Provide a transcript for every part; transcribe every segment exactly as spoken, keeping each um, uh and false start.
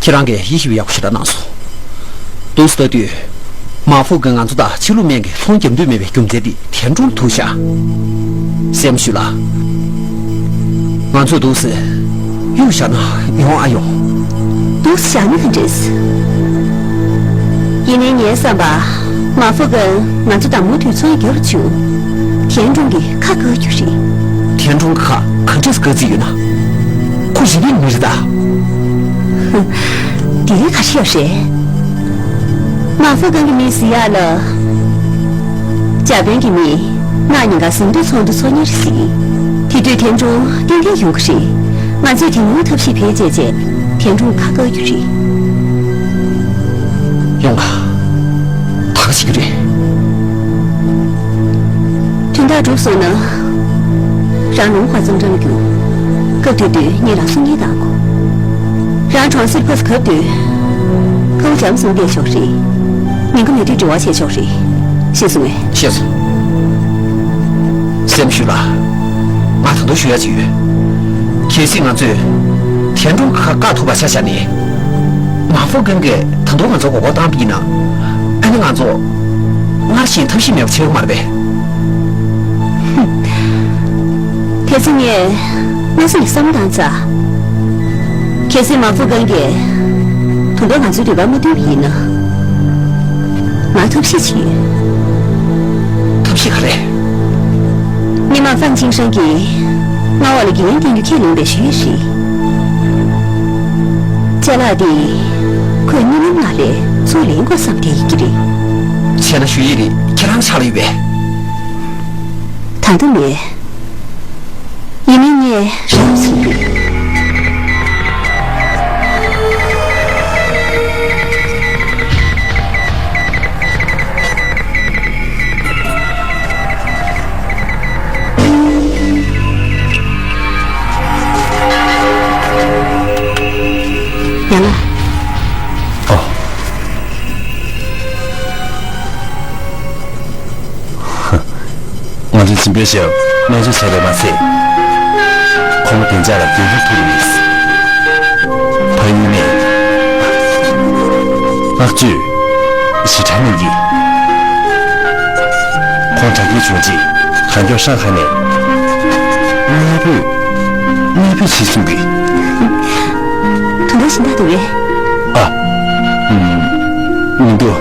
ཁྱེད་རང་གིས་དབྱེ་ཞིབ་ཡག་པོ་ཞེ་དྲག་གནང་སོང་། འདུག་སེ་ལྟ་དུས། མ་ཧྥུ་ཀུན་ང་ཚོ་དང་ཕྱི་ལུགས་སྨན་གྱིས་སློང་རྒྱབ་འདོད་མེད་པའི་རྒྱུ་མཚན་དེ་ཐན་ཀྲུང་ལ་ཐུག་ཤག་སེམས་ཞུ་ལ། ང་ཚོས་འདུག་སེ་གཡུག་བཞག་ན་ཡོང་ཨ་ཡོང་། འདུག་སེ་བཞག་ན་ག་འདྲས། ཡིན་ནའི་ངའི་བསམ་པར། མ་ཧྥུ་ཀུན་ང་ཚོ་དང་མུ་མཐུད་ཚོང་རྒྱག་རུ་བཅུག་ཐན་ཀྲུང་གིས་ཁ་བཀག་རྒྱུ་རེད། ཐན་ཀྲུང་གིས་ཁ་ག་འདྲས་བཀག་རྩིས་ཡོད་ན། ཁོ་རི་པིན་མི་རེད་ད། དེ་རིང་ག་རེ་ཡོད་རེད། མ་ཧྥུ་ཀུན་གྱི་མི་ཟེར་ཡག་ལ། འཇར་པན་གྱི་མི། གནངས་ཉིན་ཀ་ཟིན་ཏོག་ཚོང་འདུ་ཚོགས་མཁན་རེད་ཟེར། དེ་དུས་ཐན་ཀྲུང་ཏན་ཏན་ཡོང་གི་རེད། ང་ཚོས་དེ་སྔོན་ཐབས་ཤེས་བེད་སྤྱད་བྱས། ཐན་ཀྲུང་ཁ་བཀག་རྒྱུ་རེད། ཡོང་ང་། ད་ག་བྱེད་ཀྱི་རེད། དོན་དག་འགྲུབ་སོང་ན། རང་ལུང་པ་གཙང་སྦྲ་ལ་རྒྱུག་སྐབས་དེ་དུས་ངས་རང་སྲུང་སྐྱེལ་བཏང་དགོས། རང་གྲོང་གསེབ་ཕར་གབ་དུས། ཁ་བོ་འཇམ་བཟུང་བསྡད་ཆོག་རེད། ཉེན་ཁ་མེད་དུས་འབྲེལ་བ་བྱས་ཆོག་རེད། ཤེས་སོང་ངས། ཤེས་སོང་། སེམས་ཞུ་ལ། ང་ད་དུང་ཞུ་ཡ་ཅིག་ཡོད། གལ་སྲིད་ང་ཚོས་ཐན་ཀྲུང་ཁ་བཀག་ཐུབ་པ་ཆ་བཞག་ནས། མ་ཧྥུ་ཀུན་གྱིས་ད་དུང་ང་ཚོ་མགོ་སྐོར་བཏང་བ་ཡིན་ན། ཨ་ནི་ང་ཚོ་སྔར་བཞིན་ཐབས་ཤེས་མེད་པ་བྱེད་ཀྱི་མ་རེད་པས། ཧུམ། དེ་ཚོ་ངས་སྔ་ས་ནས་བསམ་བློ་བཏང་ཚར། གལ་སྲིད་མ་ཧྥུ་ཀུན་གྱིས་ད་དུང་ང་ཚོའི་རེ་བ་མ་བཏོན་པ་ཡིན་ན། ང་ཐབས་ཤེས་ཅིག་ཡོད། ཐབས་ཤེས་ག་རེ། སྔོན་མ་ཧྥན་ཅིན་ཧྲན་གྱིས་རྔ་བ་ལ་འགན་ལེན་བསྟན་རྒྱུ་ཁས་ལེན་པའི་ཞུ་ཡིག་རེད། ཅ་ལག་དེ་ཁོས་གཉིད་ལམ་ལ་ལས་ཚུར་ལེན་དགོས་བསམ་བསྡད་ཡོད་ཀྱི་རེད། བྱས་ན་ཞུ་ཡིག་རེད་ཁྱེད་རང་ཕྱག་ལ་ཡོད་པས། ད་ལྟ་མེད། ཡིན་ནའི་ངས་རང་ཚུགས་རེད། ཡང་ན། ཨོ། ང་ཚོའི་འཛིན་པའི་ཞབས་གནས་ཚུལ་བྱས་པས་མ་ཚད། ཁོང་བདེ་འཇགས་ལ་འགན་ཁུར་ཐུབ་ཀྱི་མེད། ཕ་ཡུལ་ནས་བསྔགས་བརྗོད་ཞེ་དྲག་གནང་གིས། ཁོང་དྲག་སྐྱེད་བྱུང་རྗེས་གང་མགྱོགས་ཧྲང་ཧའེ་ནས་གནས་སྤོས་གནས་སྤོས་བྱེད་གསུང་གིས། དོན་དག་གཞན་དག་འདུག་གས། ཨ། ཨུམ། མི་འདུག་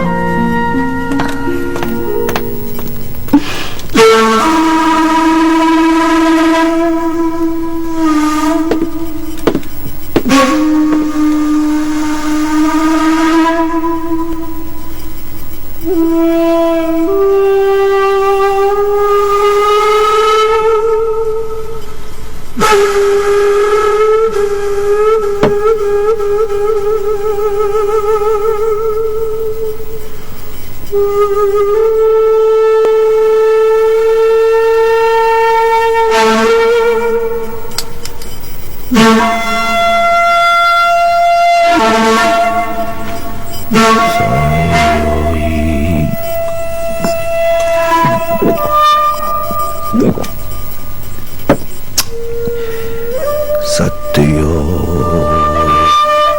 ས་དུ་ཡོ།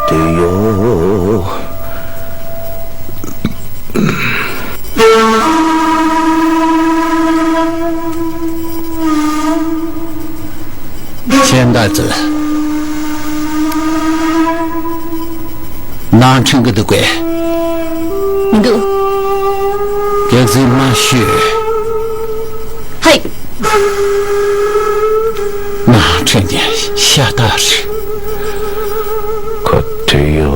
དུ་ཡོ། ཁྱེད་ད་ཚོ་ནང་ཁྲིད་གི་འདུག་གས། མི་འདུག་སྐྱག་རྫུན་མ་ཤོད། ཧེ། ནང་ཁྲིད་ནས་ཤ་སྟག་རེད། ཁོ་ཐུ་ཡོ།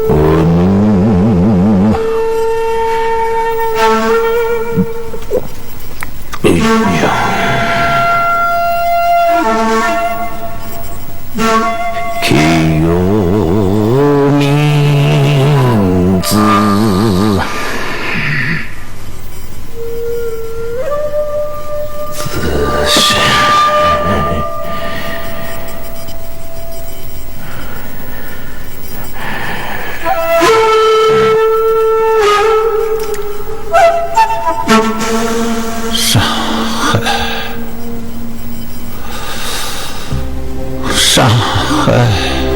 འོ་ནུ། ཨེ་ཡ། ཁེ་ཡོ་མིང་ཙི། ཙི་ཧྲན། ཧྲང་ཧའེ། ཧྲང་ཧའེ།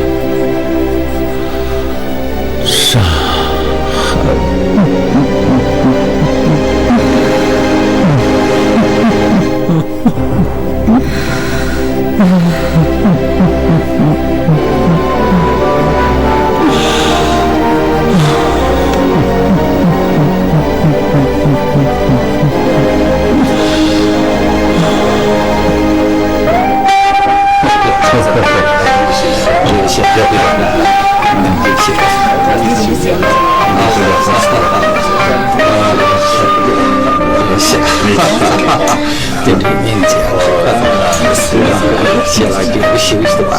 ཞེས་པ་ཞིག་འདུག་པ།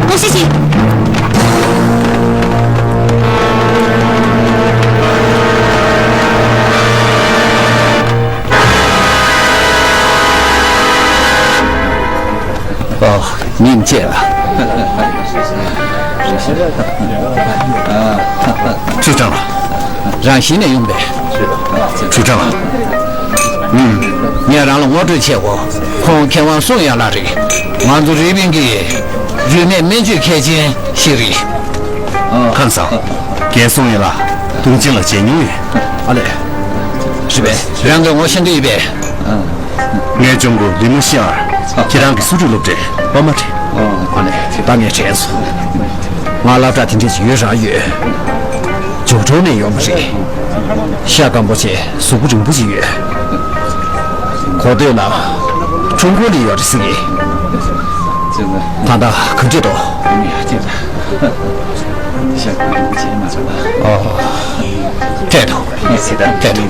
ཀུང་སི་ཞིག་ཨོ། ཉིན་བཅས་ལ། ཁྲུས་ཁྲང་ལ། རང་བཞིན་ནས་ཡོང་པས། ཁྲུས་ཁྲང་ལ། ཨུམ། ངས་རང་ལ་ངོ་སྤྲོད་བྱེད་དགོས། ཁོང་མཁས་དབང་སུང་ཡན་ལགས་རེད། ང་ཚོ་རི་པིན་གྱི་རིན་མེད་སྨན་བཅོས་མཁས་ཅན་ཞིག་རེད། ཁམས་བཟང་། རྒན་སུང་ཡན་ལགས་དུང་ཅན་ལ་མཇལ་མྱོང་ཡོད། ཨ་ལས། རེད་པས། རང་གིས་ངོ་ཤེས་ཀྱི་ཡོད་པས། ངའི་གཅུང་པོ་ལི་མོ་ཤི་ཨར། ཁྱེད་རང་གི་སུ་ཁྲུའི་སློབ་གྲྭའི་པ་མ་རེད། ཨ་ལས། ད་ངས་དྲན་སོང་། ང་སློབ་གྲྭ་དེ་འདྲས་ཅིག་ཡོད་རང་ཡོད། ཇོ་ཁྲོ་ནས་ཡོང་བ་རེད། ཤ་སྐམ་པོ་བྱས་གཟུགས་པོ་རིང་པོ་ཅིག་ཡོད། གོ་ཐོས་ན་ཀྲུང་གོ་ནས་ཡོད་རེད་ཟེར་གི། ད་ལྟ་ག་འདྲས་འདུག། ཨོ། འཕྲད་དོ། འཕྲད་དོ།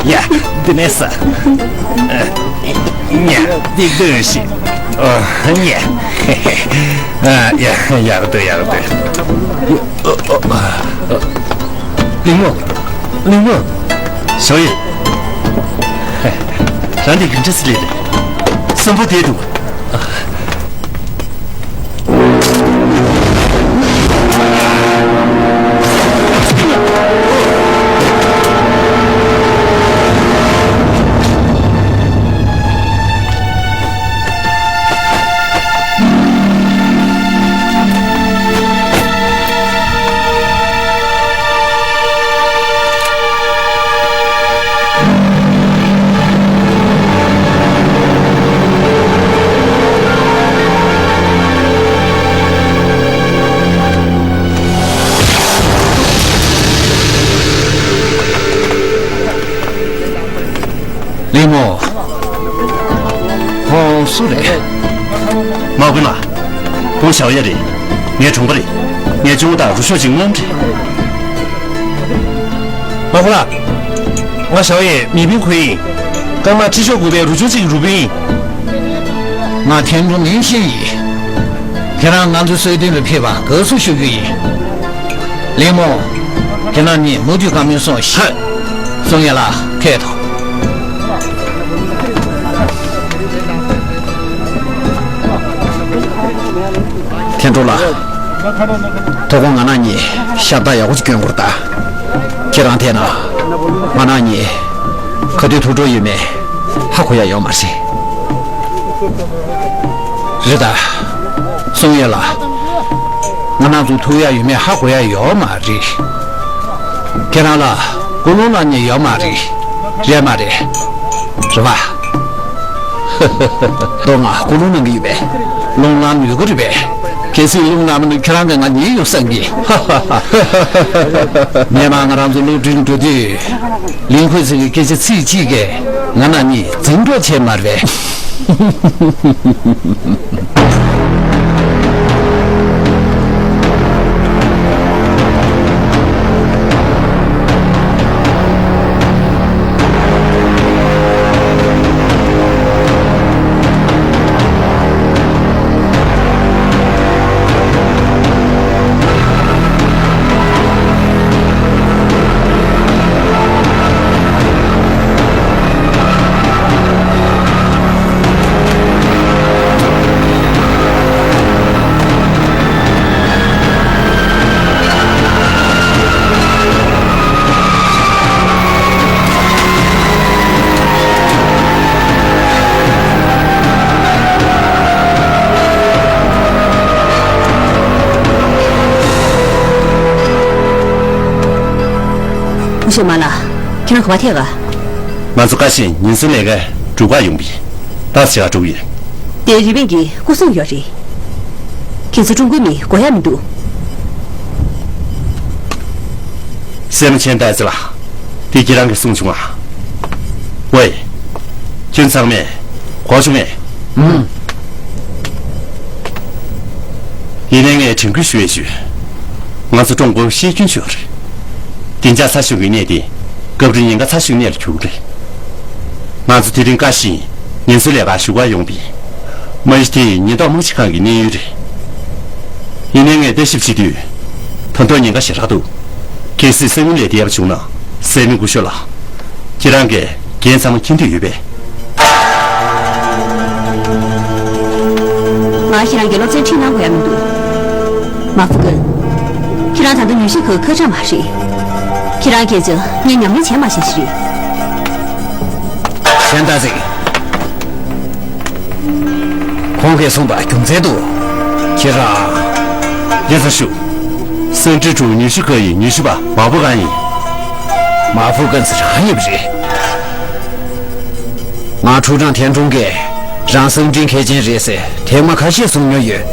ཡ། འདི་ནས་ས། ཉ། འདི་ལྟོས་ཤིག། ཨ། ཉ། ཨ། ཡ། ཡག་འདུག། ཡག་འདུག། གླིང་མོ། གླིང་མོ། ཞའོ་ཡེ། རང་འདི་ག་འདྲ་སེ་སླེབས་རེད། སམ་བྷོ་ཊ་འདུག། ལི་མོ། ཁོང་སུ་རེད། མ་ཀུན་ལགས། ཁོང་ཞའོ་ཡེ་རེད། ངའི་གྲོགས་པོ་རེད། ངའི་གཅུང་པོ་དང་རུ་ཤོག་གཅིག་སྔོན་རེད། མ་ཀུན་ལགས། ང་ཞའོ་ཡེ་མི་བིན་ཁུ་ཡིན། སྐར་མ་ཁྲི་ཤོག་དགུ་པའི་རུ་ཆུང་གཅིག་རུ་བིན་ཡིན། ང་ཐན་ཀྲུང་ལིན་ཤིན་ཡིན། ཁྱེད་རང་ང་ཚོའི་སྲོལ་གཏོད་ལ་ཕེབས་པར་དགའ་བསུ་ཞུ་རྒྱུ་ཡིན། ལི་མོ། ཁྱེད་རང་གཉིས་མུ་མཐུད་བཀའ་མོལ་གསུང་ཞིག། སུང་ཡན་ལགས་ཕེབས་དང་། ཐན་ཀྲུང་ལགས། དོ་དགོང་ང་རང་གཉིས་ཞབས་ཏོག་ཡག་པོ་ཅིག་སྐྱོན་དགོས་རེད་ད། ཁྱེད་རང་ཐད་ན། ང་རང་གཉིས་ག་དུས་ཐུག་འགྲོ་ཡོད་མེད་ཧ་གོ་ཡ་ཡོད་མ་རེད། རེད་ད། སུང་ཡན་ལགས། ང་རང་ཚོ་ཐུག་ཡ་ཡོད་མེད་ཧ་གོ་ཡ་ཡོད་མ་རེད། ཁྱེད་རང་ལ་ཀུན་སློང་གནང་མཁན་ཡོད་མ་རེད། རེད་མ་རེད། རེད་པ། ད་ང་ཀུན་སློང་གནང་གི་ཡོད་པས། སློང་གནང་ཡོད་ཀྱི་རེད་པས། གལ་སྲིད་སློང་གནང་མ་ནུས་ཁྱེད་རང་གིས་ང་ཉེས་ཡོད་བསམ་གི། སྔོན་མ་ང་རང་ཚོ་སློབ་གྲྭར་འགྲོ་དུས། ལིན་ཁུ་ཚེ་གི་སྐད་ཆ་ཚིག་གཅིག་གིས་ང་རང་གཉིས་འཛིང་གྲོགས་བྱས་མ་རེད་པས། ཞོ་མ་ལགས། ཁྱེད་རང་ག་པར་ཐད་ག། ང་ཚོ་བཀའ་བཞིན་ཉེན་སྲུང་ལས་ཀ་འགྲུལ་བཞུད་ཡོང་བའི་ཏང་ཞིག་ག་འགྲོ་གི་ཡོད། དེ་རི་པིན་གྱི་སྐུ་སྲུང་ཡོད་རེད། ཁྱེད་ཚོ་ཀྲུང་གོའི་མི་དགོས་ཡ་མི་འདུག་སྲས་མོ་ཆེན་ཏཱ་ཙི་ལགས། དེ་ཁྱེད་རང་གིས་གསུངས་བྱུང་ང་། ཝེ། ཁྱོད་ཚང་མས་གོ་བྱུང་ངས། ཨུམ། ཡིན་ནའི་ངས་དྲན་སྐུལ་ཞུ་ཡས་ཞུ། ང་ཚོ་ཀྲུང་གོ་ཤེས་རྒྱུན་ཆོད་རེད། བདེ་འཇགས་ཚ་ཤོས་ཀྱི་གནས་དེ་སྐབས་རེ་ཉེན་ཁ་ཚ་ཤོས་ཀྱི་གནས་ལ་གྱུར་རེད། ང་ཚོ་དེ་རིང་བཀའ་བཞིན་ཉེན་སྲུང་ལས་ཀར་ཞུགས་གར་ཡོང་པས། མ་གཞི་དེ་ཉེན་རྟོག་རྨང་གཞི་ཁང་གི་གནས་ཡུལ་རེད། ཡིན་ནའི་ངས་ལྟ་ཞིབ་བྱེད་དུས། ད་དུང་ཉེན་ཁ་ཞེ་དྲག་འདུག་གལ་སྲིད་སང་ཉིན་ལས་དེ་ཡག་པོ་བྱུང་ན། སྲས་མོ་སྐུ་ཞབས་ལགས། ཁྱེད་རང་གིས་འགན་ཚང་མ་འཁྱེར་འདོད་ཡོད་པས། ང་ཁྱེད་རང་གི་སློབ་ཚན་ཁྲིད་གནང་དགོས་ཡ་མི་འདུག་མ་ཧྥུ་ཀུན། ཁྱེད་རང་ད་དུང་ནུས་ཤུགས་ཁག་ཁ་གྲག་མ་རེད། ཁྱེད་རང་སྐད་ཆ་ངས་ཉམས་ལེན་བྱས་མ་ཤེས་ཤིག་རེད། གཞན་ད་ཟིག་ཁོང་གིས་གསུངས་པ་རྒྱུ་མཚན་འདུག་ཁྱེད་རང་། འདི་ཚོ་ཞུ། སེན་ཀྲི་ཀྲུའུ་ཉི་ཤུ་ཁ་ཡི་ཉི་ཤུ་པ་མ་ཧྥུ་ཀུན་ཡིན། མ་ཧྥུ་ཀུན་ཟེར་རང་ཡིན་པ་རེད། ང་ཁྲུའུ་ཀྲང་ཐན་ཀྲུང་གིས་རང་སེན་ཀྲི་མཁས་ཅན་རེད་ཟེར་ཐེངས་མ་ཁ་ཤས་གསུང་མྱོང་ཡོད།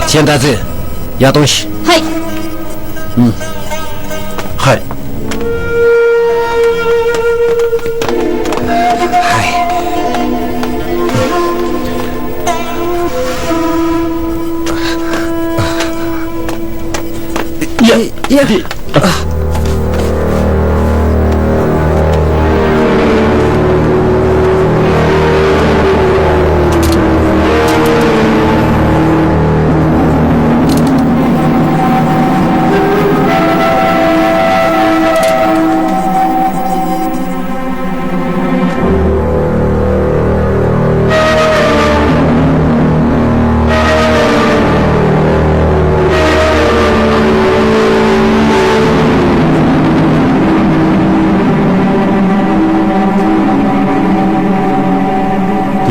ཁྱེད་ད་ཚོས་ཡར་གཏོང་ཞིག་ཧའི། ཧའི། ཡ། ཡ། དུས་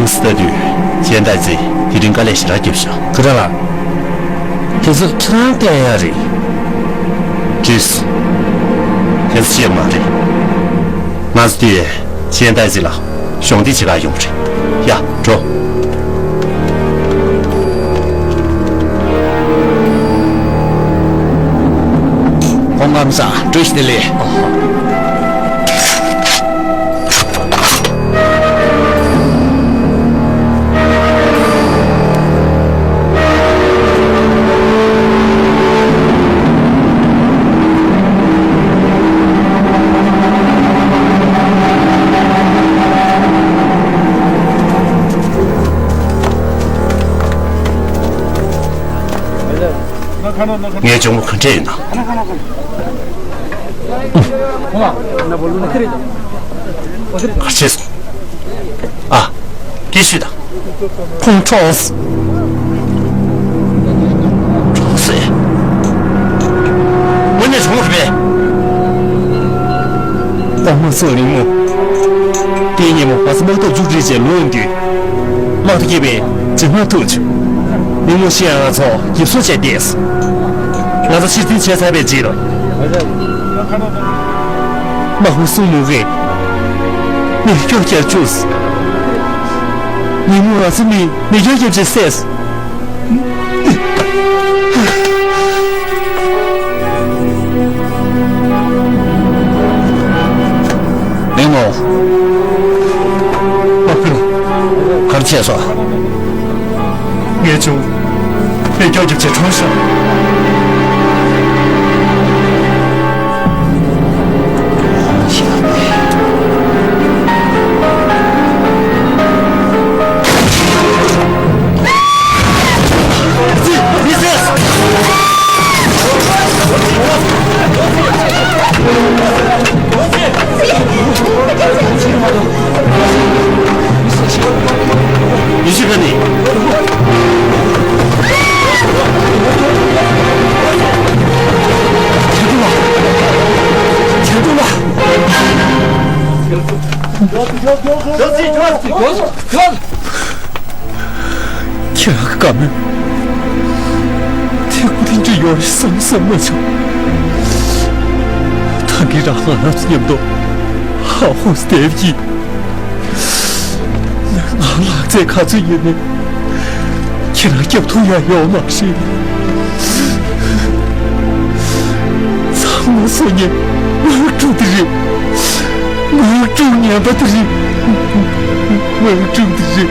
སུ་ལྟ་དུས་ཇན་ཏཱ་ཙི་དེ་རིང་དཀའ་ལས་ཞེ་དྲག་བརྒྱབ་བཞག་ཀུ་ཀྲང་ལགས། དེ་ཚོ་ཁྱེད་རང་བལྟས་ཡ་རེད། ཏྲིས། དེ་ཚོ་ཤེས་མ་རེད། ང་ཚོ་དེ་ཇན་ཏཱ་ཙི་ལ་གཞོགས་འདེགས་བྱེད་གར་ཡོང་བ་རེད། ཡ། འགྲོ། ཁོང་ཁམས་བཟང་། བཀྲ་ཤིས་བདེ་ལེགས། ངའི་གཅུང་མོ་ག་འདྲས་ཡིན་ན། ག་རེ་བྱས་སོང་། ཨ། སྐད་ཤོད་དང་། ཁོང་གྲོངས། གྲོངས་སོང་། དངོས་གནས་གྲོངས་རེད་པས། རྟགས་མ་སོགས་གླེང་མོ། དེའི་ཉིན་མོ་ང་ཚོ་དམག་སྟོབས་མཇུག་སྒྲིལ་བྱས་ལོག་ཡོང་དུས། དམག་ཏུ་སྐྱེས་པའི་འཇིགས་སྣང་ཐུག་བྱུང་། གླེང་མོ་ཤི་ཡང་ང་ཚོ་འགྱིབ་སོ་བྱས་བསྡད་སོང་། ང་ཚོ་ཕྱིར་འཐེན་བྱས་ཚར་བའི་རྗེས་ལ། དམག་མི་གསུམ་མུ་གེས་མི་སྐྱོབ་རྒྱབ་བཅུག་ཉིན་མོ་ང་ཚོ་མི་མི་སྐྱོབ་རྒྱབ་བྱས་བསད། གླེང་མོ། དམག་དཔོན། ག་རེ་བྱས་སོང་། ངས་ཀྱང་མི་སྐྱོབ་རྒྱབ་བྱས་གྲོངས་སོང་། ཡེ་ཤེས་ཕན་ནི། ཁྱེད་ཚོ་ལ། ཁྱེད་ཚོ་ལ། ཁྱེད་རང་གི་བཀའ་མོལ་དེ་ཀུན་དེ་འདྲ་ཡོད་རེད་བསམ་བསམ་མ་བྱུང་། ད་ ཁང་གིས་རང་ང་རང་ཚོ་མཉམ་དུ་ཧ་ཧོ་བསྡད་ཀྱིས། ང་ལག་རྩལ་ག་ཚོད་ཡོད་ནས་ཁྱེད་རང་སྐྱོབ་ཐུབ་ཡ་ཡོད་མ་རེད། ཚང་མ་སོ་ཉེ་མུ་ཁྲུ་དེ་རེད། མུ་ཁྲུ་ངན་པ་དེ་རེད། མུ་ཁྲུ་དེ་རེད།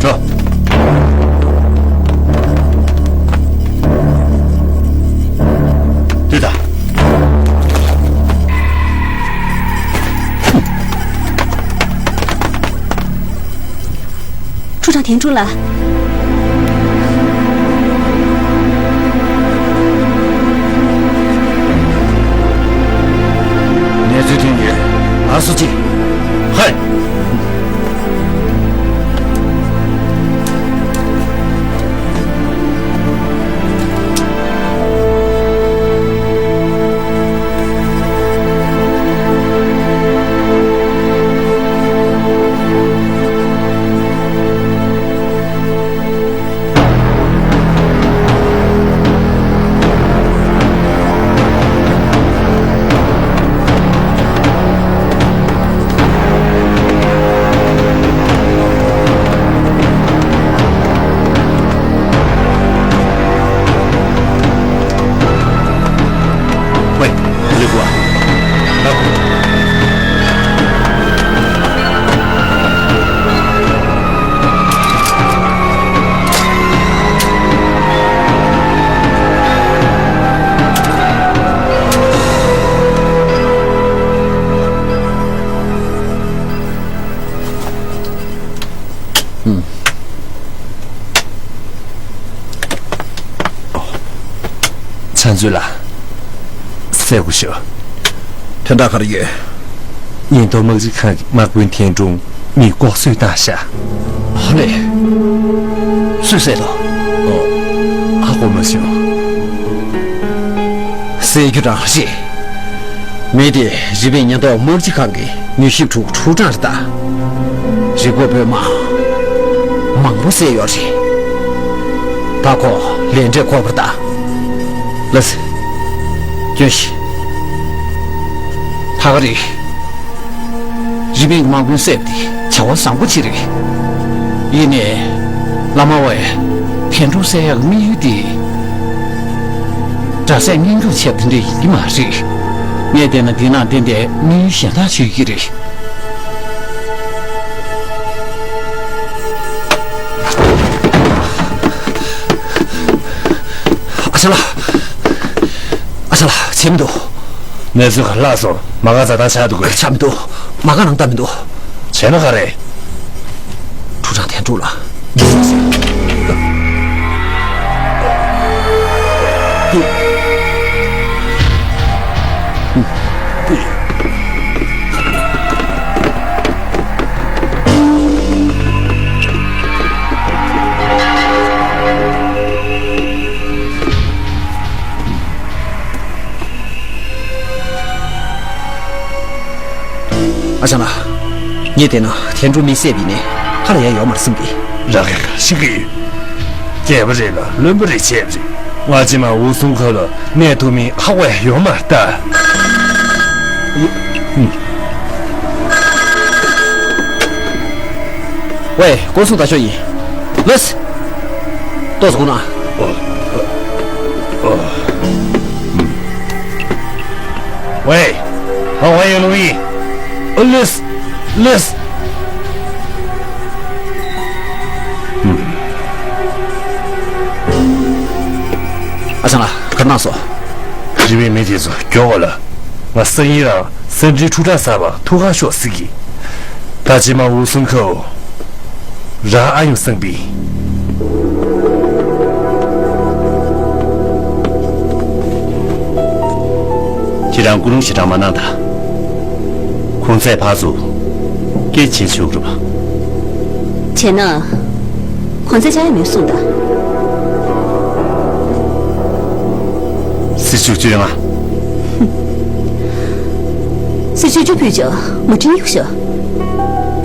འགྲོ། འདི་ད། ཁྲུ་ཁྲང་ཐན་ཀྲུའུ་ལགས། གནས་ཚུལ་ཐོན་ཡོད། ཨ་སུ་ཅི། ཧའི། ཝེ། ལི་གུ་ཨ། ཚང་ཚུལ་ལ་གསལ་པོ་ཤོད། དོན་དག་ག་རེ་ཡོད། ཉེན་རྟོག་དམག་སྤྱི་ཁང་གི་དམག་དཔོན་ཐན་ཀྲུང་མི་ལྐོག་གསོད་བཏང་ཤག་ཨ་ལས། སུས་བསད་དོ། ཨོ། ཧ་གོ་མ་སོང་། བསད་རྒྱུ་དང་ཤེས། མི་དེ་རི་པིན་ཉེན་རྟོག་དམག་སྤྱི་ཁང་གི་མྱུལ་ཞིབ་ཕྲུག་ཁྲུའུ་ཀྲང་རེད་ད། རི་མགོ་བོད་དམག་མང་པོ་བསད་ཡོད་རེད། ད་ཁོ་ལས་འབྲས་འཁོར་བ་རེད་ད། ལགས་སེ། སྐྱོན་ཞིག་ད་ག་རེད། རི་པིན་དམག་དཔོན་བསད་པ་དེ་བྱ་བ་བཟང་པོ་ཅིག་རེད། ཡིན་ནའི། བླ་མ་བས་ཐན་ཀྲུའུ་བསད་ཡག་གི་དམིགས་ཡུལ་དེ། དགྲ་བསད་གཉེན་སྐྱོང་བྱས་པ་དེ་འདྲ་ཡིན་གྱི་མ་རེད། ངས་བལྟས་ན་འདི་ནང་ཏན་ཏན་དམིགས་ཡུལ་གཞན་དག་ཅིག་ཡོད་ཀྱི་རེད། ཨ་ཅག་ལགས། ཨ་ཅག་ལགས། བྱས་མི་འདུག་གནས་ཚུལ་ག་རེ་ལྷག་སོང་། མ་ག་རྫ་ཐང་ཆགས་འདུག་གས། ཆགས་མི་འདུག་མ་ག་ནང་ལྟ་མི་འདུག་བྱས་ན་ག་རེ། ཁྲུའུ་ཀྲང་ཐན་ཀྲུའུ་ལགས། ཨ་ཞང་ལགས། ངས་བལྟས་ན་ཐན་ཀྲུའུ་མི་བསད་པ་ཡིན་ནའི་ཁ་ལ་ཡ་ཡོད་མ་རེད་བསམ་གི། རང་གིས་ག་རེ་ཤེས་ཀྱི་ཡོད། སྐྱེས་པ་རེད་ལ་བློན་པོ་རེད་བྱས་པ་རེད། ང་ཅི་མ་འུ་སུང་ཁ་ལ་གནས་ཐུབ་མིན་ཧ་གོ་ཡ་ཡོད་མ་རེད་ད། ཝེ། སྐོར་སྲུང་ད་ཤོག་ཡིན། ལགས། ཏོག་ཙམ་སྒུག་ན། ཝེ། ཧ་ཝེ་ཡོད་ལུང་ཡིན། ཨ་ལེས། ལེས། ཨ་ཞང་ལགས། ག་རེ་གནང་སོང་། རི་བོའི་མི་དེ་ཚོ་མགྱོགས་པ་ལ། ང་སང་ཉིན་རང་སེ་འབྲས་ཁྲུའུ་ཀྲང་གསར་པ་ཐུག་གར་ཤོག་ཟེར་གི། ད་ཅི་མ་འུ་སུང་ཁའོ། རང་ཨ་ཡོང་སང་པི། ཁྱེད་རང་སྐུ་རླུང་ཞེ་དྲག་མ་གནང་ད། གོང་ཚད་ཕར་ཚུར་སྐད་བྱེད་ཆོག་རུ་བ། བྱས་ན། གོང་ཚད་ཆག་ཡ་མེད་གསུངས་ད། སྲིད་བྱུས་བཅོ་ལྔ། སྲིད་བྱུས་བཅུ་ཕུད་ཅོ་མ་ཁྲིན་ཡུག་ཤོ།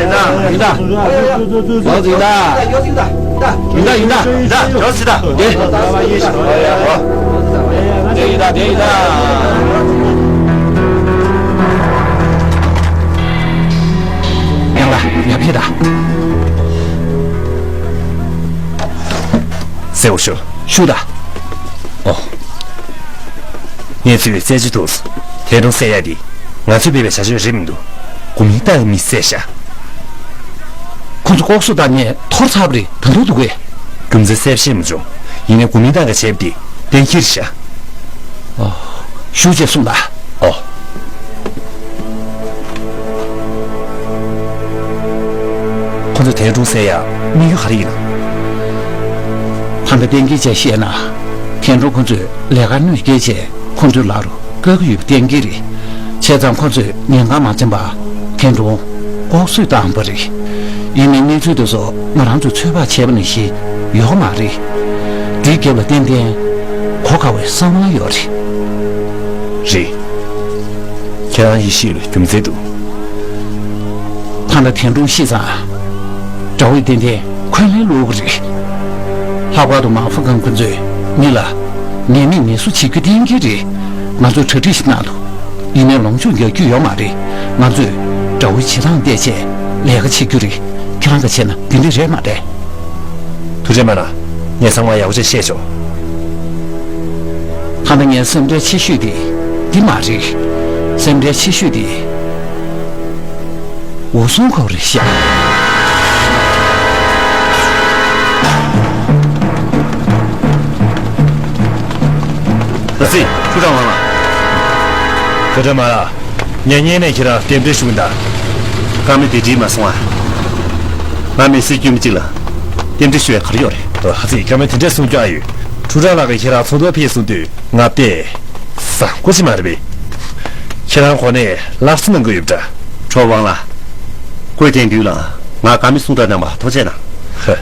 ཡིན་ད། ཡིན་ད། ཡོག་ཡིན་ད། ཡོག་ཡིན་ད། ཡོག་ཡིན་ད། ཡོག་ཡིན་ད། ཡོག་ཡིན་ད། ཡོག་ཡིན་ད། ཕེབས་དང་། གསལ་བོ་ཞུ། ཞུ་དང་། ཨོ། ངས་ཚོས་བཙལ་ཅི་ཐུབ། ཐན་ཀྲུང་བསད་ཡ་དེ་ང་ཚོས་སྤེལ་བའི་བྱ་སྤྱོད་རེད་མི་འདུག་གོ་མིན་ཏང་གི་མི་བསད་ཤག་ཁོ་ཚོ་ལྐོག་གསོད་བཏང་ནས་འཐོར་ཚར་བ་རེད། ད་དུང་འདུག་གས། རྒྱུ་མཚན་གསལ་བཤད་མི་བྱུང་། ཡིན་ནའི་གོ་མིན་ཏང་གིས་བྱས་པ་དེ་གཏན་འཁེལ་རེད་ཤག་ཨོ། ཞུ་ཅེས་གསུངས་དང་། ཨོ། ཁོ་ཚོས་ཐན་ཀྲུང་བསད་ཡ་དམིགས་ཡུལ་ག་རེ་ཡིན་ནམ། ད་ལྟ་གཏན་འཁེལ་བྱས་བཤད་ན། ཐན་ཀྲུང་ཁོ་ཚོས་ལས་ཀ་གནོད་སྐྱེལ་བྱས་ཁོ་ཚོའི་ལག་རུ་བཀག་གི་ཡོད་པ་གཏན་འཁེལ་རེད། བྱས་ཙང་ཁོ་ཚོས་ཉེན་ཁ་མ་འཛེམས་པར་ཐན་ཀྲུང་ལྐོག་གསོད་བཏང་བ་རེད། ཡིན་ནའི་གནས་ཚུལ་དེ་ཚོ་ང་རང་ཚོས་ཚོད་དཔག་བྱས་པ་ནང་བཞིན་ཡོད་མ་རེད། འདིའི་རྒྱབ་ལ་ཏན་ཏན་གོ་དཀའ་བའི་གསང་བ་ཡོད་རེད། རེད། ཁྱེད་རང་ཡིད་ཆེས་ལ་རྒྱུ་མཚན་འདུག་ད་ལྟ་ཐན་ཀྲུང་ཤི་ཙང་། དགྲ་བོས་ཏན་ཏན་འཁོན་ལན་སློག་གི་རེད། ལྷག་པར་དུ་མང་ཧྥུ་ཀང་ཁོ་ཚོས་ངེད་ལ་ཉེས་མེད་ངེས་གསོ་བྱེད་རྒྱུ་གཏན་འཁེལ་རེད། ང་ཚོས་གྲ་སྒྲིག་ཞིག་གནང་འདུག་ཡིན་ནའི་ལོངས་སྤྱོད་རྒྱག་རྒྱུ་ཡོད་མ་རེད། ང་ཚོས་དགྲ་བོའི་བྱེད་སྟངས་བལྟས་བྱས་ལས་ཀ་བྱེད་རྒྱུ་རེད། ཁྱེད་རང་གིས་བྱས་ན་འདི་འདྲ་རེད་མ་རེད། ཐུགས་རྗེ་མ་གནང་། ངས་ཚང་མ་ཡག་པོ་བྱས་བཤད་ཆོག་ད་ལྟ་ངའི་སེམས་ཁྲལ་ཆེ་ཤོས་དེ་འདི་མ་རེད། སེམས་ཁྲལ་ཆེ་ཤོས་དེ་ཝུ་སུན་ཁའོ་རེད་ཤག་ད་སྲིད་ཁྲུ་ཀྲང་ཝང་ལགས། ཁྲུ་ཀྲང་མ་ལགས། ངས་སྔོན་ནས་ཁྱེད་རང་རྟེན་འབྲེལ་ཞུ་གི་ཡིན་ད། བཀའ་མོལ་དེ་འགྲིག་མ་སོང་ཨ། ང་མི་སེར་དཀྱུས་མ་གཅིག་ལ་རྟེན་འབྲེལ་ཞུ་ཡ་ག་རེ་ཡོད་རེད། ཨ་ཙི། བཀའ་མོལ་དེ་འདྲ་གསུང་རྒྱུ་ཨ་ཡོད། ཁྲུ་ཀྲང་ལགས་ཀྱིས་ཁྱེད་རང་ཚོགས་འདུར་ཕེབས་གསུང་དུས་ང་དཔེ་བཟང་པོ་ཅིག་མ་རེད་པས། ཁྱེད་རང་གོ་གནས་སླར་གསོ་གནང་གི་ཡོད་པ་འདྲ། ཁྲོ་ཝང་ལགས། བཀོད་དོན་དུས་ལ་ང་བཀའ་མོལ་གསུང་གྲབས་གནང་བར་ཐུགས་རྗེ་གནང་། ཧ།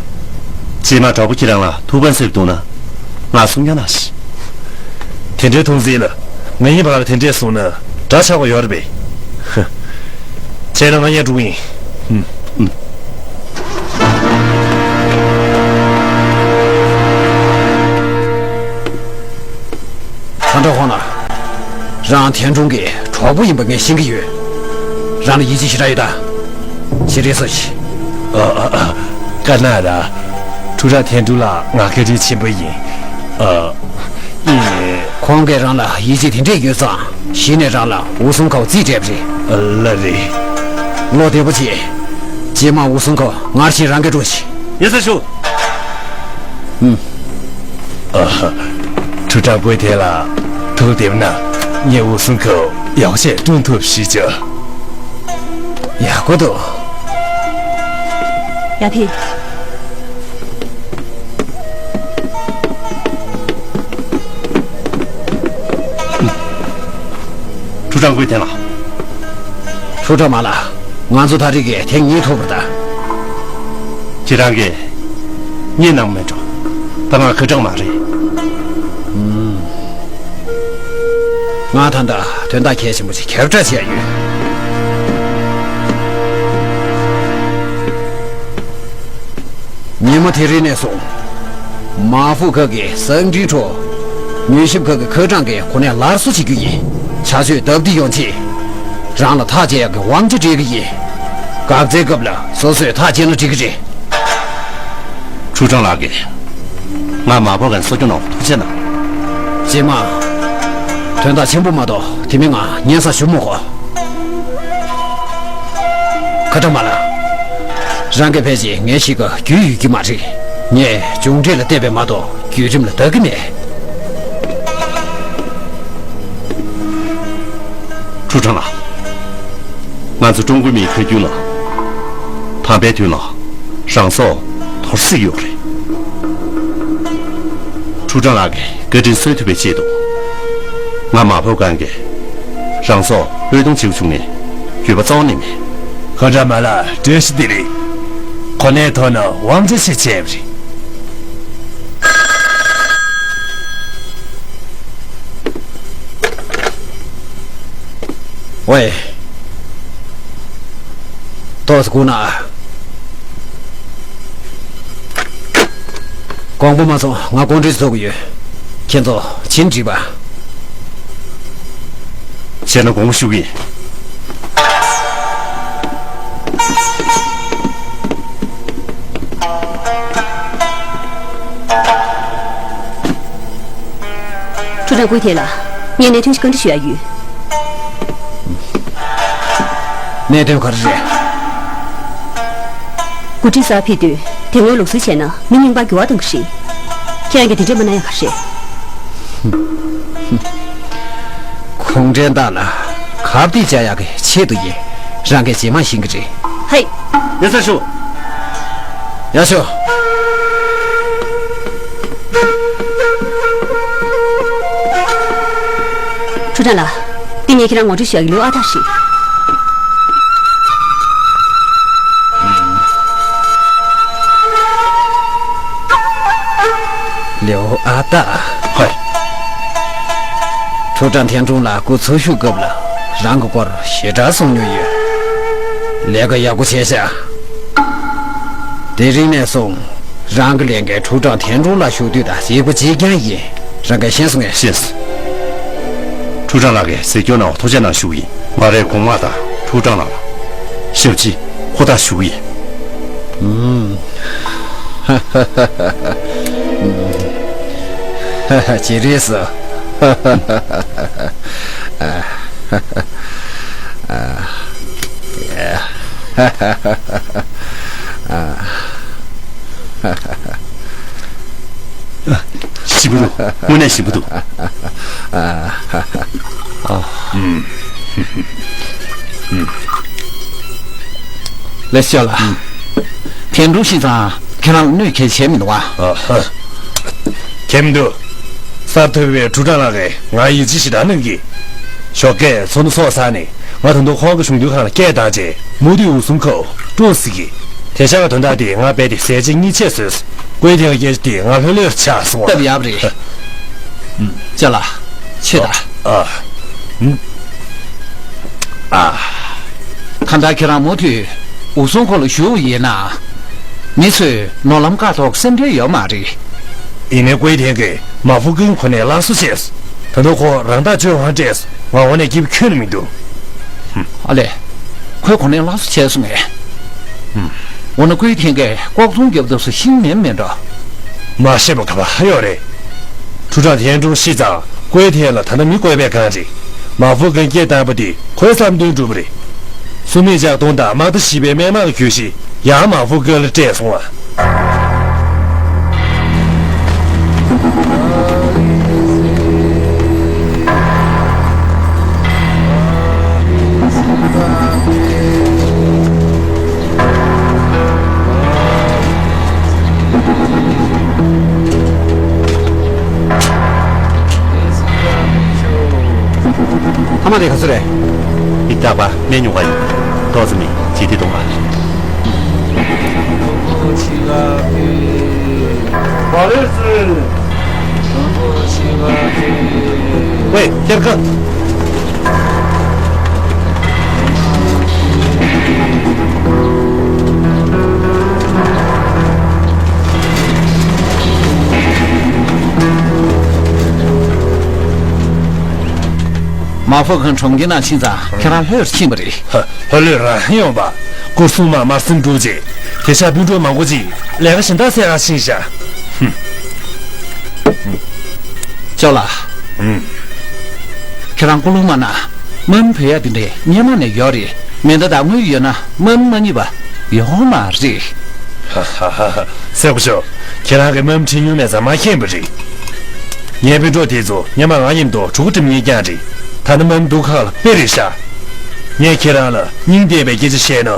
རྗེས་མ་དྲག་པོ་ཁྱེད་རང་ལ་ཐུགས་ཕན་གསོས་འདུག་ན། ང་གསུང་ཡ་ནང་བཞིན། དེ་འདྲའི་ཐུགས་འཛིན་ལ། ང་ཡིན་པ་ལ་དེ་འདྲས་གསུངས་ན་འདྲ་ཆགས་པ་ཡོད་རེད་པས། ཧ། བྱས་ན་ང་ཡར་འགྲོ་གི་ཡིན། ཧུམ། ཧུམ། ཧན་ཀྲང་ཧོང་ལགས། རང་ཐན་ཀྲུང་གི་གྲོགས་པོ་ཡིན་པ་ངས་ཤེས་ཀྱི་ཡོད། རང་ལ་ཡིད་ཆེས་ཞེ་དྲག་ཡོད་ད། ཞེ་རེ་སོ་ཞིག་ཨ་ཨ་ཨ། དཀར་ནག་ར། ཁྲུ་ཀྲང་ཐན་ཀྲུང་ལ་ང་བཀའ་དྲིན་ཆེན་པོ་ཡིན། ཨ། ཡིན། ཁོང་གིས་རང་ལ་ཡིད་ཆེས་དེ་འདྲས་ཡོད་ཙང་གཞི་ནས་རང་ལ་ཝུ་སུན་ཁའོ་རྩིས་སྤྲད་པ་རེད། ཨ་ལ་རེད། བློ་བདེ་པོ་བྱེད། རྗེས་མ་ཝུ་སུན་ཁའོ་སྔར་བཞིན་རང་སྒེར་འགྲོ་ཞིག་ཡིན་ས་ཞུ། ཨུམ། ཨ། ཁྲུ་ཀྲང་བུ་དེ་ལ་ཐུགས་བདེ་བ་ན་ངས་ཝུ་སུན་ཁའོ་ཡག་ཤོས་བསྐྲུན་ཐུབ་ཞེས་བྱ། ཡག་པོ་འདུག་ཡ་ཕི། ཁྲུ་ཀྲང་བུ་དེ་ལ། ཁྲུ་ཀྲང་མ་ལགས། ང་ཚོ་ད་རེས་ཀྱི་ཐེངས་གཉིས་ཐུག་པ་རེད་ད། ཁྱེད་རང་གིས་བརྙས་གནང་མེད་འགྲོ། ད་ང་ཁ་གྲངས་མ་རེད། ཨུམ། ང་ད་ལྟ་དོན་དག་གལ་ཆེན་པོ་ཞིག་ཁྱབ་བསྒྲགས་བྱས་ཡོད། ཉིན་མོ་དེ་རིང་ནས་བཟུང་། མ་ཧྥུ་ཁ་གི་གསང་འཕྲིན་ཁྲོད། མྱུལ་ཞིབ་ཁ་གི་ཁ་གྲངས་ཀྱི་གོ་གནས་སླར་གསོ་བྱེད་རྒྱུ་ཡིན། བྱ་སྤྱོད་སྟབས་བདེ་ཡོང་ཆེད། རང་ལ་ཐག་བཅད་ཡག་གི་དབང་ཆ་སྤྲད་ཀྱི་ཡིན། འགག་རྩའི་སྐབས་ལ་སོ་སོས་ཐག་བཅད་ན་འགྲིག་གི་རེད། ཁྲུ་ཀྲང་ལགས་ཀྱིས་ང་མ་ཕོ་གན་གསོ་སྐྱོང་གནང་བར་ཐུགས་རྗེ་གནང་། རྗེས་མ། དོན་དག་ཆེན་པོ་མ་གཏོགས་དེ་མིན་ང་སྙན་སེང་ཞུ་མི་དགོས། ཁ་ཏ་མ་ལགས། རང་གི་ཕལ་ཆེར་ངའི་གཤིས་ཀ་རྒྱུས་ཡོད་ཀྱི་མ་རེད། ངས་མཇུག་འབྲས་ལ་བལྟས་པས་མ་གཏོགས་བརྒྱུད་རིམ་ལ་བལྟ་གི་མེད། ཁྲུ་ཀྲང་ལགས། ང་ཚོ་ཀྲུང་གོ་མིའི་ཁ་རྒྱུན་ལ། དམ་པའི་དོན་ལ་རང་སྲོག་འདོར་སྲིད་ཡོད་རེད། ཁྲུ་ཀྲང་ལགས་ཀྱི་བཀའ་དྲིན་གསོ་ཐུབ་པའི་ཆེད་དུ། ང་མ་ཕོ་གན་གྱིས་རང་སྲོག་བློས་གཏོང་བྱེད་དགོས་བྱུང་ནས་འགྱོད་པ་རྩ་བ་ནས་མེད། ཁ་ཏ་མ་ལགས་བཀྲ་ཤིས་བདེ་ལེགས། གོ་གནས་ཐོག་ན་དབང་ཆ་ཞིག་བྱས་པ་རེད། ཝེ། ཏོག་ཙམ་སྒུག་ན། དགོངས་པ་མ་ཚོམས། ང་ཀོང་ཀྲིས་ཐུག་གི་ཡོད། ཁྱེད་ཚོ་ཕྱིན་འགྲིག་པ། བྱས་ན་དགོངས་པ་ཞུ་གི་ཡིན། ལགས། ཀུའི་ཐེན་ལགས། ངས་གནད་དོན་ཞིག་བཀའ་འདྲི་ཞུ་ཡ་ཡོད། གནད་དོན་ག་རེ་རེད། འགོ་ཁྲིད་གསར་ཕེབས་དུས་དེ་སྔོན་ལུགས་སྲོལ་བྱས་ན་མི་རྙིང་པ་འགྱུར་བ་གཏོང་གི་རེད། ཁྱེད་རང་གིས་དེ་འདྲས་མ་གནང་ཡ་ག་རེ་རེད། གུང་ཁྲན་ཏང་ལ་གབ་སྟེགས་བྱ་ཡག་གི་ཆེད་དུ་ཡིན། རང་གིས་རྗེས་མ་ཤེས་ཀྱི་རེད། ཧེ། ཡ་ས་ཞུ། ཡ་ཞུ། ཁྲུའུ་ཀྲང་ལགས། འདི་ངས་ཁྱེད་རང་ངོ་སྤྲོད་ཞུ་ཡག་གི་ལེའུ་ཨ་སྟག་རེད། ལེའུ་ཨ་སྟག། ཧོꯏ། ཁྲུའུ་ཀྲང་ཐན་ཀྲུང་ལགས་སྐུ་འཚོ་བཞུགས་སྐབས་ལ་རང་གི་སྐོར་ཞེ་དྲག་གསུང་མྱོང་ཡོད། ལས་ཀ་ཡག་པོ་བྱས་ཤག་དེ་རིང་ནས་བཟུང་རང་གི་ལས་འགན་ཁྲུའུ་ཀྲང་ཐན་ཀྲུང་ལ་ཞུགས་དུས་དང་བྱེད་སྒོ་གཅིག་རྐྱང་ཡིན། རང་གིས་ཤེས་སོང་ངས། ཤེས་སོང་། ཁྲུའུ་ཀྲང་ལགས་ཀྱིས་གཟིགས་སྐྱོང་གནང་བར་ཐུགས་རྗེ་གནང་ཞུ་གི་ཡིན། ང་རའི་གོང་མ་དང་ཁྲུའུ་ཀྲང་ལགས་ལ་ཞབས་ཕྱི་ཧུར་ཐག་ཞུ་གི་ཡིན། ཨུམ། ཇེ་རིས། ཞིམ་པོ་འདུག་དངོས་གནས་ཞིམ་པོ་འདུག་ལགས་སོ། ལགས། ཐན་ཀྲུང་ཤིན་ཙང་ཁྱེད་རང་ལ་གནོད་གལ་ཆེ་མི་འདུག་ཨ། ཨ་ཧ། ཁྱེད་མི་འདུག་གསར་ཐོན་པའི་ཁྲུའུ་ཀྲང་ལགས་ཀྱིས་ང་ཡིད་ཆེས་ཞེ་དྲག་གནང་གི། ཞོགས་ཀས་ཚོགས་འདུ་ཚོགས་ཚར་ནས་ང་ད་དུང་ཁོང་གི་གཞུང་འདུལ་ཁང་ལ་སྐད་བཏང་རྗེས་མུ་མཐུད་འུ་ཟུམ་ཁ་བར་འགྲོ་སྲིད་ཀྱི། དེང་སང་གི་དོན་དག་དེ་ང་རྦད་དེ་ཟས་བཅད་གཉིས་ཆད་བཟོས་སོང་། ཀུའེ་ཐེན་གྱི་སྐད་ཆ་དེ་ང་ལྷོད་ལྷོད་ཆགས་སོང་བ། སྟབས་ཡག་རེད། ཨུམ། ཅ་ལགས། ཆེ་ད། ཨ། ཨུམ། ཨ། གང་ལྟར་ཁྱེད་རང་མུ་མཐུད་འུ་ཟུམ་ཁ་ལ་བཞུགས་ཡིན་ན། མི་ཚོས་ནོར་ལམ་བཀག་ཐུབ་སེམས་ཁྲལ་ཡོད་མ་རེད། ཡིན་ནའི་ཀུའེ་ཐེན་གྱིས་མ་ཧྥུ་ཀུན་ཁོ་ནས་སླར་གསོ་བྱས། ད་དུང་ཁོ་རང་ཐག་གཅོད་དབང་སྤྲད། ང་འོ་ནས་སྐྱིད་པོ་ཁྱོན་ནས་མི་འདུག་ཨ་ལས། ཁོས་གོ་གནས་སླར་གསོ་བྱས་སོང་ངས། འོ་ན་ཀུའེ་ཐེན་གྱིས་ལྐོག་རྫུན་རྒྱབ་ཐབས་སུ་ཤིང་མེད་མེད་འགྲོ། མ་ཤེས་པ་ག་པར་ཡོད་རེད། ཁྲུའུ་ཀྲང་ཐན་ཀྲུང་ཤི་ཙང་ཀུའེ་ཐེན་ལ་ད་ལྟ་མི་བསྐོས་པའི་སྒང་རེད། མ་ཧྥུ་ཀུན་སྐད་བཏང་པ་དེ་ཁོའི་བསམ་དོན་འགྲུབ་པ་རེད། སུ་མིག་ལྕགས་གདོང་དང་དམག་རྟ་བཞི་པའི་སྨན་མང་གྱོད་གཞི་ཡང་མ་ཧྥུ་ཀུན་ལ་སྤྲད་སོང་བ། ཐ་མག་དེ་ག་ཚོད་རེད། ཡིག་རྟག་པ་སྨན་ཉོ་ག་ཡིན། ཏོག་ཙམ་ནི་ཇི་ཏི་གཏོང་བ། ཝེ། སྐྱབས་ཁང་། མ་ཧྥུ་ཁན་གྲོང་ཁྱེར་ནང་ཕྱིན་ཙང་ཁྱེད་རང་ལྷོད་ཕྱིན་པ་རེད། ཧ། ལྷོད་ལྷོད་རང་ཡོང་པ། སྐུ་སྲུང་དམག་དམར་སྲུང་འགྲུབ་རྗེས་དེ་ཤག་སྤུན་གྲོགས་མང་པོ་ཅིག་ལས་ཀ་གཞན་དག་སེ་ག་ཕྱིན་ཤག་ཧུམ། ཅོ་ལགས། ཧུམ། ཁྱེད་རང་སྐུ་རླུང་མ་ན། དམག་མི་བོད་ཡག་འདི་འདྲས་སྔོན་མ་ནས་ཡོད་རེད། མེ་མདའ་དང་དངུལ་ཡོད་ན་དམག་མི་མ་རྙེད་པ་ཡོད་མ་རེད། ཧ་ཧ་ཧ་ཧ། གསལ་པོ་ཤོད། ཁྱེད་རང་གིས་དམག་མི་ཁྲིད་མྱོང་མེད་ཙང་མ་མཁྱེན་པ་རེད། ངའི་སྤུན་གྲོགས་དེ་ཚོ་སྔོན་མ་ང་མཉམ་དུ་གྲོགས་པོ་འགྲིམ་མཁན་རྐྱང་རེད། ད་ནི་དམག་མི་སྡུག་ཁག་ལ་དཔེ་རེད་ཤག་ངས་ཁྱེད་རང་ལ་སྙིང་འདོད་པའི་སྐད་ཆ་བཤད་ན།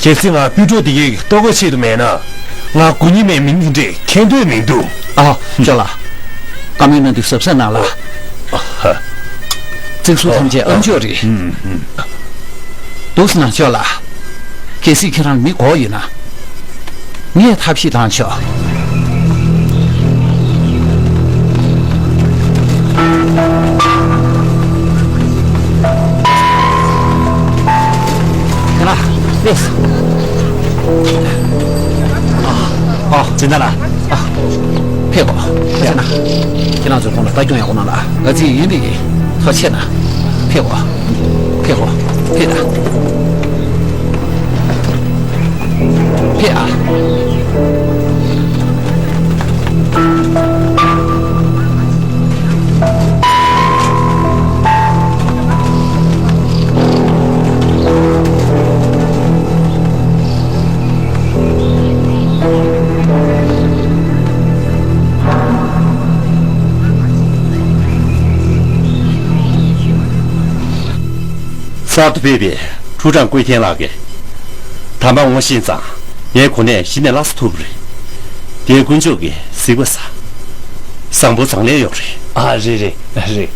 གལ་སྲིད་ང་སྤུན་གྲོགས་དེ་གའི་ལྟོ་གོས་ཆེད་དུ་མེད་ན། ང་དགུ་ཉིན་མའི་མིང་དེ་འདྲས་མཁྱེན་འདོད་མི་འདུག་ཨ། ཅོ་ལགས། བཀའ་མོལ་གནང་དུས་གཟབ་གཟབ་གནང་ལ། ཨ་ཧ། བཙན་ཤུགས་ཐམས་ཅད་ཨ་མཆོག་རེད། ཨུམ་ཨུམ། འདུག་སེ་གནང་ཅོ་ལགས། གལ་སྲིད་ཁྱེད་རང་ལ་མི་དགོས་ཡོད་ན། ངས་ཐབས་ཤེས་བཏང་ཆོག་ཁྱེད་རང་སླེབས། ཨ། ཨ། སྦྱིན་བདག་ལགས། ཨ། ཕེབས་གོ། ཕེབས་ན། ཁྱེད་རང་ཚོས་ཁོང་ལ་ལྟ་སྐྱོང་ཡག་པོ་གནང་ལ། ཨ་ཙི། ཡིན་དེ་ཡིན། ཐུགས་རྗེ་གནང་། ཕེབས་གོ། ཕེབས་གོ། ཕེབས་དང་། ཕེབས་ཨ། གསར་དུ་ཕེབས་པའི་ཁྲུའུ་ཀྲང་ཀུའེ་ཐེན་ལགས་ཀྱིས་དམ་པ་ངོ་ཤེས་ཙང་ངའི་གོ་གནས་གཞི་ནས་སླར་གསོ་ཐུབ་པ་རེད། དེའི་དཀོན་མཆོག་གིས་གཟིགས་པ་ས། བཟང་པོ་བཟང་ལན་ཡོད་རེད། ཨ་རེད་རེད་རེད།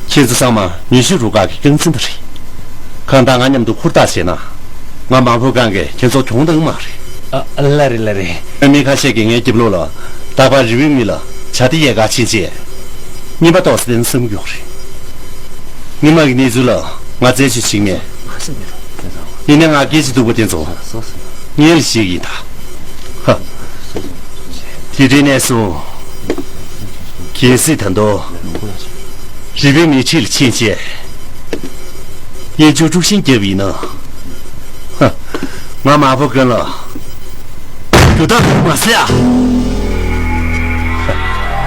ཁྱེད་ཚོ་ཚང་མ་མི་ཤུགས་རུ་ཁག་གི་རྐང་འཛིན་པ་རེད། གང་ལྟར་ང་མཉམ་དུ་ཧུར་ཐག་བྱས་ན། ང་མ་ཕོ་གང་གིས་ཁྱེད་ཚོ་གྱོང་བཏང་མ་རེད། ཨ་ལ་རེད་ལ་རེད། མི་ཁ་ཤས་ཀྱིས་ངའི་རྒྱབ་ལོགས་ལ་རྟག་པར་རི་བོའི་མི་ལ་བྱ་དེ་ཡལ་ག་ཕྱིན་རྗེས། རྔན་པ་ཏོག་ཙམ་བསྟན་བསམ་གྱི་ཡོད་རེད། སྔོན་མ་གི་གནས་ཚུལ་ལ་ང་རྩད་གཅོད་བྱེད་མེད། ཡིན་ནའི་ང་སྐད་ཆ་སྡུག་པ་དེ་ཚོ་སྔོན་ལ་ཞིག་ཡིན་ད། ཧ། དེ་འདྲའི་གནས་སུ། གལ་སྲིད་ད་དུང་རི་བོའི་མི་ཁྲིད་ལ་ཕྱིན་ཆད། གཡས་འཇུག་དཀྲུག་ཤིང་བརྒྱབ་ཡིན་ན། ཧ། ང་མ་ཕོ་ཀུན་ལ། རྒྱུ་དག་མ་ཟེར་ཨ།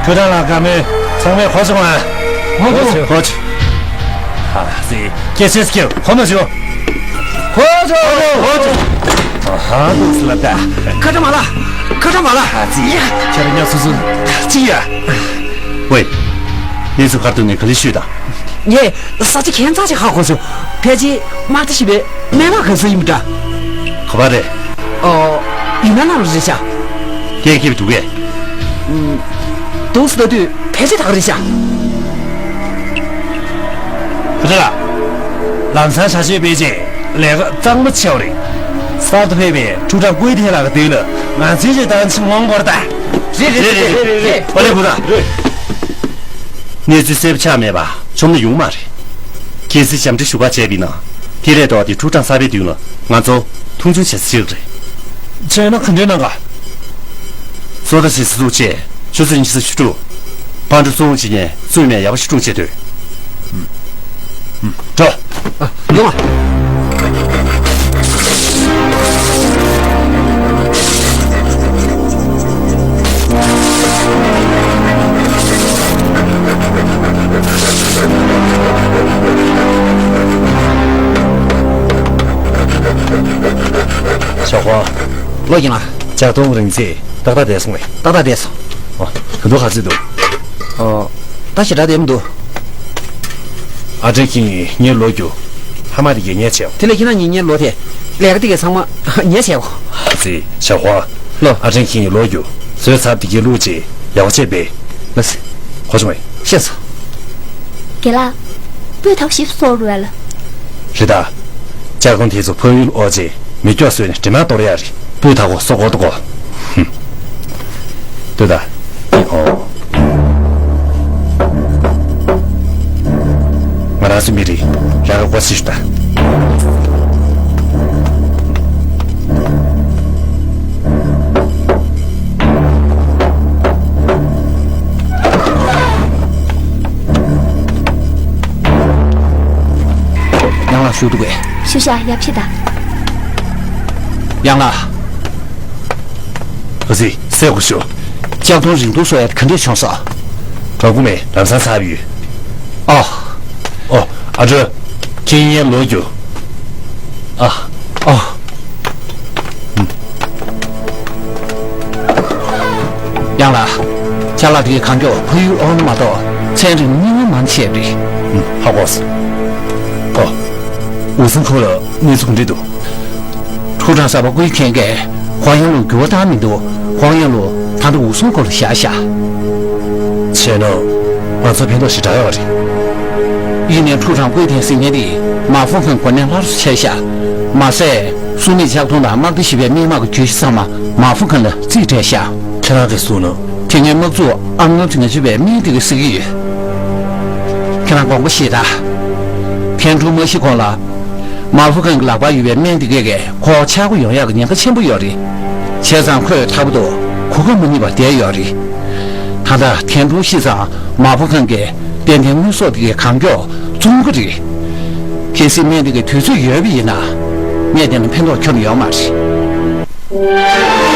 ཁྱོད་རང་ལ་དགའ་མོས་ཚང་མས་གོ་སོང་ཨ། གོ་སོང་། གོ་སོང་། ཧ་ཟེ། སྐད་ཆེ་སྐྱེ་གོ་མ་བྱོས། གོ་སོང་། གོ་སོང་། ཧ་ཧ་འདུག་སི་ལབ་ད། ཁ་ཁྲ་མ་ལ། ཁ་ཁྲ་མ་ལ། ཧ་ཟེ། ཡ། ཁྱོད་རང་ཉག་སུ་སུ། ཅི་ཡ། ཝེ། གནས་ཚུལ་ག་རེ་འདུག་ངས་ག་ལེ་ཤོད་དང་། ངས་ས་ཆ་ཁྱད་མཚར་ཅིག་ཧ་གོ་སོང་། ཕལ་ཆེར་དམག་སྡེ་བཞི་པའི་སྨན་མ་ག་ས་ཡིན་པ་འདྲ། ག་པར་རེད། ཨོ། ཡུན་ནན་ནང་ལ་རེད་ཤག། གན་ཁེབ་འདུག་གས། ཨུམ། འདུག་སེ་ལྟ་དུས་ཕལ་ཆེར་ད་ག་རེད་ཤག། ཁོ་ཚོ་ལ། ལམ་སང་བྱ་སྤྱོད་སྤེལ་རྗེས་ལས་ཀ་གཙང་མ་ཆེ་བ་རེད། གསར་དུ་ཕེབས་པའི་ཁྲུའུ་ཀྲང་ཀུའེ་ཐེན་ལགས་ཀྱི་མདུན་ལ་ང་ཚོའི་རྗེས་ད་ཕྱིན་ངོ་འགོར་ད། རེད་རེད་རེད་རེད་རེད། ཨོ་ལེ་བུ་ར། རེད། གནས་ཚུལ་གསལ་པོ་ཆགས་མེད་པ་བཅོམ་ན་ཡོང་མ་རེད། གལ་སྲིད་ཞབས་འདྲེན་ཞུ་ག་བྱས་པ་ཡིན་ན། དེ་ལས་ལྡོག་སྟེ་ཁྲུའུ་ཀྲང་གསར་པའི་མདུན་ལ་ང་ཚོ་མཐོང་ཆུང་བྱེད་ས་ཞིག་རེད། བྱས་ན་ག་འདྲའི་གནང་ག། བཟོ་ལྟ་ཞིག་སི་ཚུགས་ཆེ་ཆུ་ཚོད་ཉི་ཤུ་རྩ་བཅུ་དྲུག། ཕར་འགྲོ་སོང་བྱེད་མཁན་བཙུན་མའི་ཡག་པོ་ཞིག་སྲུང་བྱེད་འདོད། འགྲོ། ཡོང་ཨ། ཞའོ་ཧུའང་། ལོ། ཡིན་ལ། ལྕགས་གདོང་རིང་ཚེ་ཏག་ཏག་བསྡད་སོང་ངས། ཏག་ཏག་བསྡད་སོང་། ཨོ། ད་དུང་ག་ཚོད་འདུག། ཨོ། ད་ཞེ་དྲག་བསྡད་མི་འདུག། ཨ་ཀྲེན་ཁྱེད་ངའི་ལོ་རྒྱུས་ཕ་མ་དེ་གས་ཉན་བྱས། དེ་ལས་ཁྱེད་རང་ཉིད་ངའི་ལོ་དེ་ལས་ཀ་དེ་གས་ཚང་མ་ཉན་བྱས། ཨ་ཙི་ཞའོ་ཧུའང་། ལོ། ཨ་ཀྲེན་ཁྱེད་ངའི་ལོ་རྒྱུས་བཟོས་ཚར་དེ་གས་བླུགས་རྗེས་ཡག་པོ་བྱས་པས། ལགས་སེ། གོ་བྱུང་ངས། ཤེས་སོང་། རྒན་ལགས། སྤོས་དག་ཞིབ་གསོ་རུ་བ་ལ། རེད་ད། ལྕགས་གདོང་དེ་ཚོ་ཕ་ཡུལ་ཨོ་ཅེ་མི་སྐྱོ་བཟོས་ནས་དྲི་མ་གཏོར་ཡ་རེད། སྤོས་དག་གོ་གསོ་གོ་ཏོ་གོ། ཧུམ། ལྟོས་ད། ཨོ། ང་རང་ཚོ་མི་རིགས་ར་ག་གོ་སྲིད་ཞུ་ད། ཡང་ལ་ཞུ་འདུག་གས། ཞུ་བཞག་ཡབ་ཆེ་ད། ཡང་ལ། ཨ་ཙི། སེ་གོ་ཞུ། ལྕགས་གདོང་རིང་ཐུང་སོགས་ཡ་ག་འདྲས་བྱུང་སོང་། གྲོགས་པོ་མེད་ལམ་སང་ཚར་བ་ཡོད། ཨོ། ཨོ། ཨ་ཀྲོ། ཁྱེད་ངའི་ལོ་རྒྱུས། ཨ། ཨོ། ཡང་ལ། ཅ་ལག་དེ་གའི་གང་མགྱོགས་ཕ་ཡུལ་ཨོ་ལ་མ་གཏོགས་ཚན་རིག་མི་ཉུང་མང་ཆེ་རེད། ཧ་གོ་སོང་། ཨོ། འུ་ཚང་ཁོ་ལ་གནས་ཚུལ་ག་འདྲ་འདུག། ཁྲུའུ་ཀྲང་གསར་པ་ཀུའེ་ཐེན་གྱིས་ཧོང་ཡང་ལུ་འགྱུར་བ་བཏང་མི་འདུག། ཧོང་ཡང་ལུ་ད་ལྟ་འུ་ཚང་སྐོར་ལ་བཞག་བཞག། བྱས་ན་ང་ཚོ་ཕན་ཐོགས་ཞེ་དྲག་ཡོད་རེད། ཡིན་ནའི་ཁྲུའུ་ཀྲང་ཀུའེ་ཐེན་ཟེར་མཁན་དེ་མ་ཧྥུ་ཁན་གོ་གནས་སླར་གསོ་བྱས་བཞག། མ་ཟད་སུ་མེད་ལྕགས་གདོང་དང་དམག་སྡེ་བཞི་པའི་སྨན་དམག་གི་གྱོད་གཞི་ཚང་མ་མ་ཧྥུ་ཁན་ལ་རྩིས་སྤྲད་བཞག། ཁྱེད་རང་གིས་གསུངས་ན། དེ་སྔའི་དམག་འཛུགས་ཨང་ནང་དུ་ང་ཚོས་པའི་སྨན་དེ་ག་སྲིད་ཀྱི་ཡོད། ཁྱེད་རང་དགོངས་པ་བཞེས་དང་། ཐན་ཀྲུང་མ་ཤི་གོང་ལ། མ་ཧྥུ་ཁན་གྱི་ལག་པར་ཡོད་པའི་སྨན་དེ་གས་ཀྱིས་ཁོ་ཆག་སྒོ་ཡོང་ཡག་གི་ཉེན་ཁ་ཆེན་པོ་ཡོད་རེད། བྱས་ཙང་ཁོས་ཐར་པ་དུ་གོ་སྐབས་མ་རྙེད་པར་བསྡད་ཡོད་རེད། ད་ལྟ་ཐན་ཀྲུང་ཤི་ཙང་མ་ཧྥུ་ཁན་གྱི་ཏན་ཏན་དངོས་ཟོག་དེ་གས་གང་མགྱོགས་བཙོང་གི་རེད། གལ་སྲིད་སྨན་དེ་གས་དུས་ཚོད་ཡོལ་བ་ཡིན་ན། གནས་དེ་ལ་ཕན་ཐོགས་ཁྱོན་ནས་ཡོད་མ་རེད།